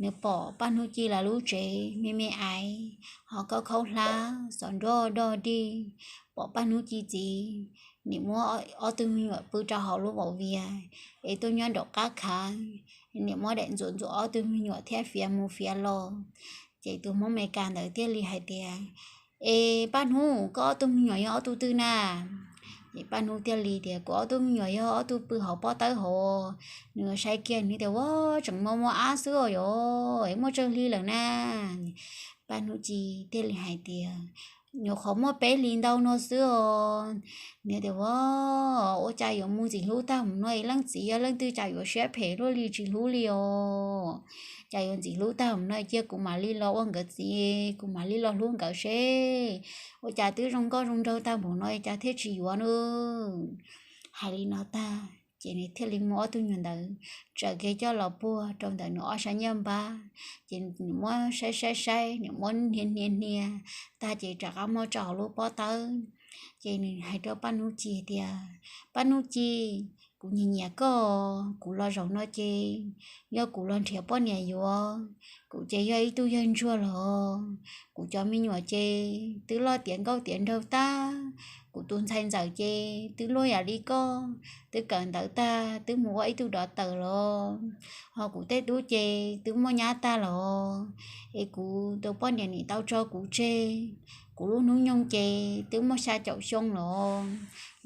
nws pom Paj Hnub Ci lawv lub tsev me me aiv, ho khaub khaub hlab, xov nroj dog dig, pom Paj Hnub Ci txiv nim muab ob tug me nyuam pw rau hauv lub vaum vias es tuaj nyob nraum qab khav, nim muab daim ntxuam ntxuam ob tug me nyuam thiab fiav mus fiav los. Ces tus Hmoob Mes Kas ntawd thiaj li hais tias, Es Paj Hnub, koj ob tug me nyuam yog ob tug twg na? Ces Paj Hnub thiaj li tias, Kuv ob tug me nyuam yog ob tug pw hauv pob tawb hauv. Nws saib kiag nws tias, Ua, tseem mos mos ab xwb os, yog muaj tsawg hli lawm na? Paj Hnub Ci thiaj li hais tias, Nyuam qhuav muaj peb hlis ntau no xwb os. Nws tias, Ua, ua cas yuav mus ntxim hlub tag mus no es leej txiv yog leej twg cas yuav siab phem luaj li tsis hlub li os? Cas yuav ntxim hlub tag mus no, cia kuv mam li los ua nkawd txiv, kuv mam li los hlub nkawd seb. Ua cas twb zoo nkauj zoo nraug tag mus no cas thiaj tsis yuav na? Hais li no tag ces nws thiaj li muab ob tug me nyuam ntawd tsaws kiag coj los puag rau ntawm nws ob sab nyiaj npab. Ces nws muab saib saib saib, nws muab hnia hnia hnia tag ces rov qab muab tso hauv lub pob tawb. Ces nws hais rau Paj Hnub Ci tias, Paj Hnub Ci, kuv nyiam nyiam koj, kuv los zaum no ces yog kuv los nrhiav poj niam yuav. Kuv ces yog ib tug yawg ntsuag los, kuv cov me nyuam ces twb loj tiav nkauj tiav nraug tag. Kuv tus ntxhais ntxawm ces twb luaj yam li koj, twb kawm ntawv tag twb mus ua ib tug dov tawm los, ho kuv tej tub ces twb muaj nyab tag los, es kuv tus poj niam nim tau tso kuv tseg. Kuv lub hnub nyoog ces twb muaj xya caum xyoo los,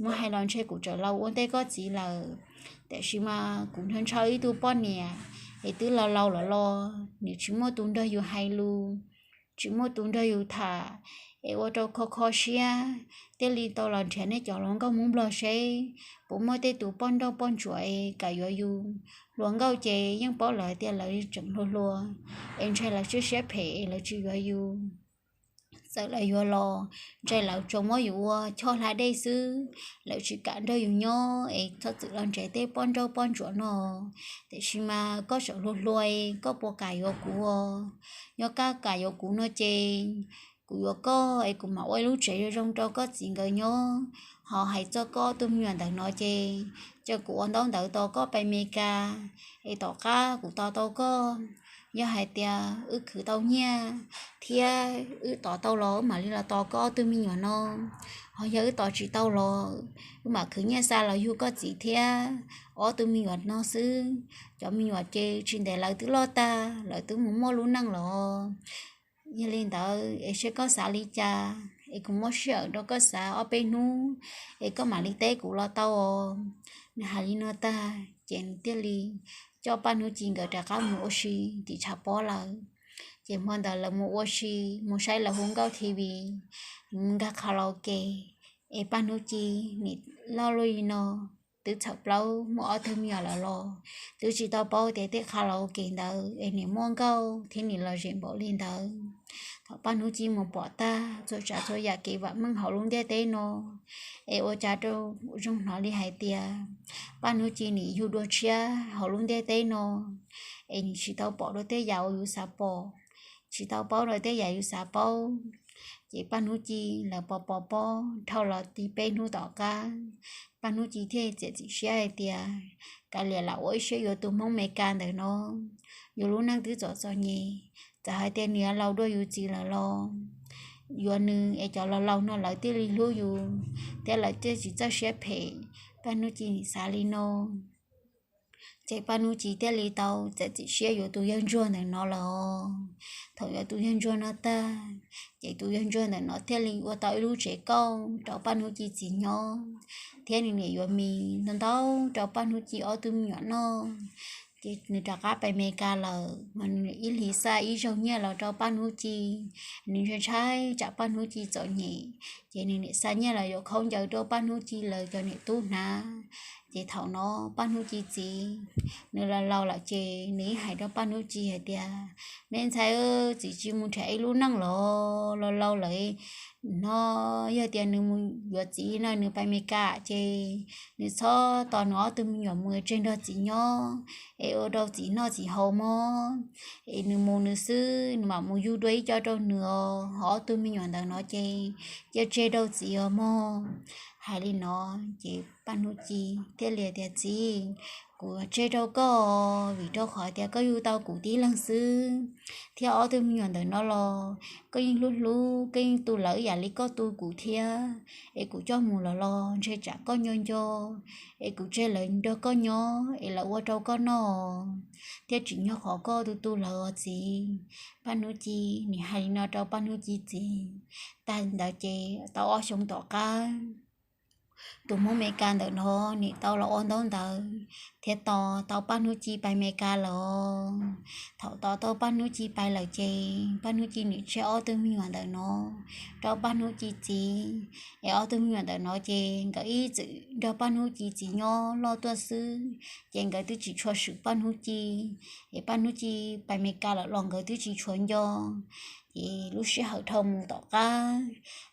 muab hais los ntshe kuv tseem laus ua ntej koj txiv lawm. Tiam sis mas kuv ntshaw ntshaw ib tug poj niam es twb laus laus lawm los nws tsis muaj tus nrog yus hais lus, tsis muaj tus nrog yus tham, es ua rau kho kho siab. Thiaj li tau los nrhiav nej cov hluas nkauj Hmoob Nplog seb puas muaj tej tus poj nrauj poj ntsuam es kam yuav yus. Hluas nkauj ces yeej paub lawm tias lawv tseem hluas hluas, es ntshe lawv siab siab phem es lawv tsis yuav yus. Txawm lawv yuav los ntshe lawv tsuas muab yus ua choj hla dej xwb, lawv tsis kam nrog yus nyob es txhob txwm los nrhiav tej poj nrauj poj ntsuam no. Tiam sis mas koj tseem hluas hluas, koj puas kam yuav kuv? Yog koj kam yuav kuv no ces kuv yuav koj es kuv mam ua ib lub tsev zoo zoo rau koj txiv nkawd nyob. Ho hais txog koj ob tug me nyuam ntawm no ces cia kuv ua ntaub ntawv tos koj pais Mes Kas, es tom qab kuv tos tau koj. Yog hais tias wb khwv tau nyiaj thiab wb tos tau los wb mam li los tos koj ob tug me nyuam no. Ho yog wb tos tsis tau los wb mam khwv nyiaj xa los yug koj txiv thiab ob tug me nyuam no xwb. Cov me nyuam ces tsis ntev lawv twb loj tag, lawv twb mus muaj lub neej los. Yog li ntawd es seb koj xav li cas, es kuv muab sij hawm rau koj xav ob peb hnub, es koj mam li teb kuv los tau os. Nws hais li no tag ces nws thiaj li coj Paj Hnub Ci nkawd rov qab mus ua si tim tshav pob lawm. Ces hmo ntawd lawv mus ua si, mus saib lawv hu nkauj T V, mus nkag karaoke, es Paj Hnub Ci nim loj luaj li no, twb txhaum plaub muaj ob tug me nyuam lawm los twb tsis tau paub tias tej karaoke ntawd es nim muaj nkauj thiab nim lom zem npaum li ntawd. Thaum Paj Hnub Ci mus pom tag txhua tsav txhua yam kev vam meej hauv lub ntiaj teb no, es ua cas rau zoo hnov li hais tias Paj Hnub Ci nim yug dua tshiab hauv lub ntiaj teb no, es nim tsis tau pom dua tej yam uas yus xav pom, tsis tau paub dua tej yam yus xav paub. Ces Paj Hnub Ci lawv pov pov pob dhau los tau peb hnub tom qab, Paj Hnub Ci thiaj txiav txim siab hais tias kav liam lam ua ib siab yuav tus Hmoob Mes Kas ntawm no. Yus lub neej twb txom txom nyem, txawm hais tias nws yuav laus dua yus txiv lawm los yuav nws es cov laus laus no lawv thiaj li hlub yus thiab lawv thiaj tsis txawj siab phem. Paj Hnub Ci nim xav li no. Ces Paj Hnub Ci thiaj li tau txiav txim siab yuav tus yawg ntsuag ntawm no lawm. Thaum yuav tus yawg ntsuag no tag, ces tus yawg ntsuag ntawm no thiaj li ua tau ib lub tsev kauj rau Paj Hnub Ci txiv nyob, thiab nws niam yuav mis ntau ntau rau Paj Hnub Ci ob tug me nyuam noj. Ces nws rov qab pais Mes Kas lawm mas nws ib hlis xa ib zaug nyiaj los rau Paj Hnub Ci. Nws ntshai ntshai tsam Paj Hnub Ci txom nyem, ces nws niam xa nyiaj los yuav khaub ncaws rau Paj Hnub Ci lawv cov niam tub hnav. Ces thaum no Paj Hnub Ci txiv nws laus laus lawm ces nws yeej hais rau Paj Hnub Ci hais tias, me ntxhais, txiv tsis mus nrhiav ib lub neej los, laus laus lawm no, yog tias nws mus yuav txiv no nws pais Mes Kas ces nws txhob tos nws ob tug me nyuam mus tseg nrog txiv nyob es ua rau txiv noj txiv haus mog. Es nws mus nws xwb, nws mam mus yug dua ib co rau nws os, ho ob tug me nyuam ntawm no ces cia tseg rau txiv os mog. Hais li no ces Paj Hnub Ci thiaj li tias, txiv, kuv tseg rau koj, vim rau qhov tias koj yug tau kuv tib leeg xwb, thiab ob tug me nyuam ntawm no los koj yeej hlub hlub, koj yeej tu lawv yam li koj tu kuv thiab. Es kuv coj mus lawm los ntshe tsam koj nco nco, es kuv tseg lawv nrog koj nyob es lawv ua rau koj noj, thiab tsim nyog qhov koj tu tu lawv os txiv. Paj Hnub Ci nim hais li no rau Paj Hnub Ci txiv. Tag ntawd ces tau ob xyoo tom qab, tus Hmoob Mes Kas ntawm no nim tau los ua ntaub ntawv thiab tos tau Paj Hnub Ci pais Mes Kas lawm. Thaum tos tau Paj Hnub Ci pais lawm ces Paj Hnub Ci nim tseg ob tug me nyuam ntawm no rau Paj Hnub Ci txiv. Es ob tug me nyuam ntawm no ces nkawd ib txwm nrog Paj Hnub Ci txiv nyob loj tuaj xwb, ces nkawd twb tsis tshua swm Paj Hnub Ci. Es Paj Hnub Ci pais Mes Kas lawm los nkawd twb tsis tshua nco. Ces lub sij hawm dhau mus tom qab,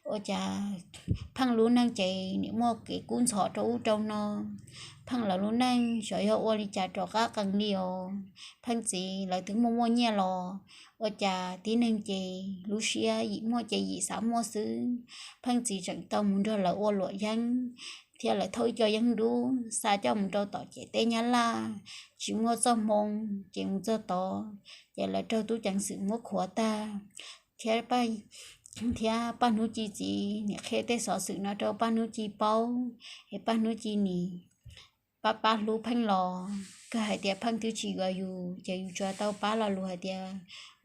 ua cas Pheej lub neej ces nim muaj kev kub ntxhov rau ub rau no. Pheej lawv lub neej xyov yog ua li cas rov qab qees li os. Pheej txiv lawv twb muaj muaj nyiaj los ua cas tib neeg ces lub siab yim muaj ces yim xav muaj xwb. Pheej txiv tseem tau mus nrog lawv ua luam yeeb thiab lawv thauj ib co yeeb dub xa coj mus rau tom ciam teb Nyab Laj, tsis muaj txoj hmoo ces mus txog tod ces lawv raug tub ceev xwm muab khuav tag. Thiab Paj Hnub Ci txiv nim qhia tej xov xwm no rau Paj Hnub Ci paub, es Paj Hnub Ci nim pab pab hlub Pheej los kawg hais tias Pheej twb tsis yuav yus ces yus tsuas tau pab lo lus hais tias,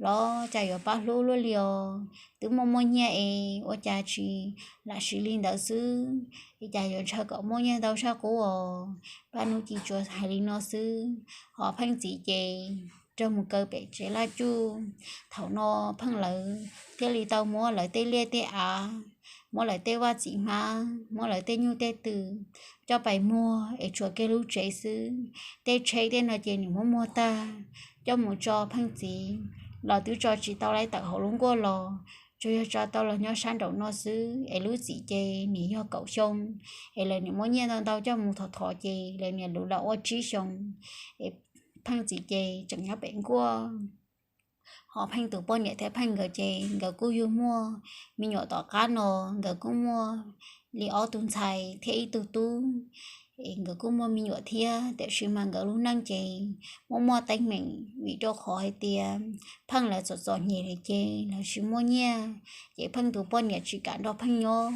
los cas yuav pab hlub luaj li os, twb muaj muaj nyiaj es ua cas tsis lam siv li ntawd xwb, es cas yuav ntshaw kom muaj nyiaj ntau saj qub os. Paj Hnub Ci tsuas hais li no xwb, ho Pheej txiv ces raug mus kaw pem tsev laj cuj. Thaum no Pheej lawv thiaj li tau muab lawv tej liaj tej av, muab lawv tej vaj txiv hmab, muab lawv tej nyuj tej twm coj pais muag es tshuav kiag lub tsev xwb. Tej tsheb tej no ces nws muab muag tag coj mus tso Pheej txiv los twb tso tsis tau lawm tawm hauv lub nkuaj los, tsuas yog tso tau los nyob sab nraum no xwb. Es lub txim ces nim yog kaum xyoo, es lawv nim muab nyiaj ntau ntau coj mus thov thov ces lawv nim lub los ua tsib xyoo, es Pheej txiv ces tseem nyob pem nkuaj. Ho Pheej tus poj niam thiab Pheej nkawd ces nkawd kuj yug muaj me nyuam tom qab no, nkawd kuj muaj li ob tug ntxhais thiab ib tug tub. Es nkawd kuj muaj me nyuam thiab, tiam sis mas nkawd lub neej ces muaj muaj teeb meem vim rau qhov hais tias Pheej lawv txom txom nyem lawm ces lawv tsis muaj nyiaj, ces Pheej tus poj niam tsis kam nrog Pheej nyob,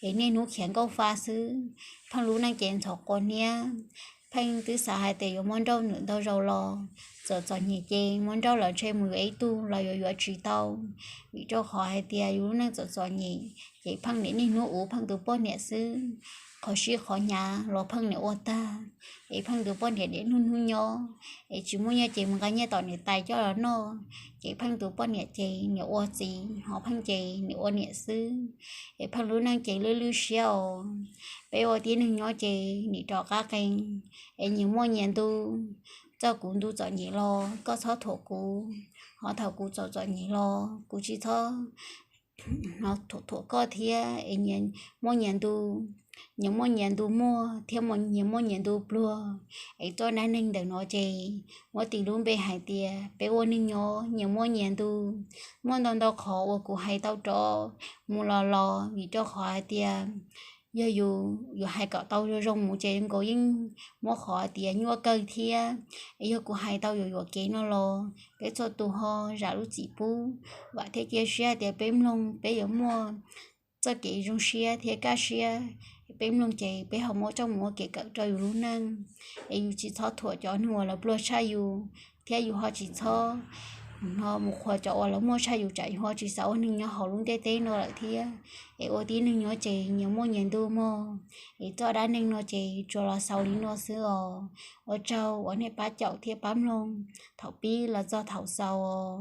es niaj hnub khiav nkauj fa xwb. Pheej lub neej ces ntxhov quav niab. Pheej twb xav hais tias yuav muaj nrauj nws ntau zaus los txom txom nyem ces muaj nrauj los ntshe mus yuav ib tug los yuav yuav tsis tau, vim rau qhov hais tias yus lub neej txom txom nyem, ces Pheej nim niaj hnub uv Pheej tus poj niam xwb. Qhov sib qhov hnyav los Pheej nim ua tag, es Pheej tus poj niam nim niaj hnub nyob, es tsis muaj nyiaj ces mus nqa nyiaj tom niam tais coj los noj, ces Pheej tus poj niam ces nim ua txiv, ho Pheej ces nim ua niam xwb. Es Pheej lub neej ces lwj lwj siab os. Peb ua tib neeg nyob ces nim rov qab qee, es nyias muaj nyias ntu. Txoj kuv ntu txom nyem los koj txhob thuam kuv, ho thaum kuv txom txom nyem los kuv tsis txhob thuam thuam koj thiab. Es nyias muaj nyias ntu, nyias muaj nyias ntu muaj thiab nyias muaj nyias ntu pluag. Es txoj dab neeg ntawm no ces muab tis lub npe hais tias peb ua neeg nyob nyias muaj nyias ntu. Muaj ntau ntau qhov uas kuv hais tau rov mus los los vim rau qhov hais tias yog yus yuav hais kom tau zoo zoo mus ces nkaus yeej muab qhov hais tias nyuaj kawg thiab. Es yog kuv hais tau yuam yuam kev no los peb txhua tus ho zam lub txim pub. Vam thiab cia siab tias peb mloog peb yuav muaj txoj kev zoo siab thiab kaj siab. Peb mloog ces peb ho muab coj mus ua kev kawm rau yus lub neej. Es yus tsis txhob thuam cov neeg uas lawv pluag tshaj yus, thiab yus ho tsis txhob no mus qhuas cov uas lawv muaj tshaj yus tsam yus ho tsis xav ua neeg nyob hauv lub ntiaj teb no lawm thiab. Es ua tib neeg nyob ces nyias muaj nyias ntu mog. Es txoj dab neeg no ces tsuas los xaus li no xwb os. Ua tsaug uas nej pab caum thiab pab mloog thaum pib los txog thaum xaus os.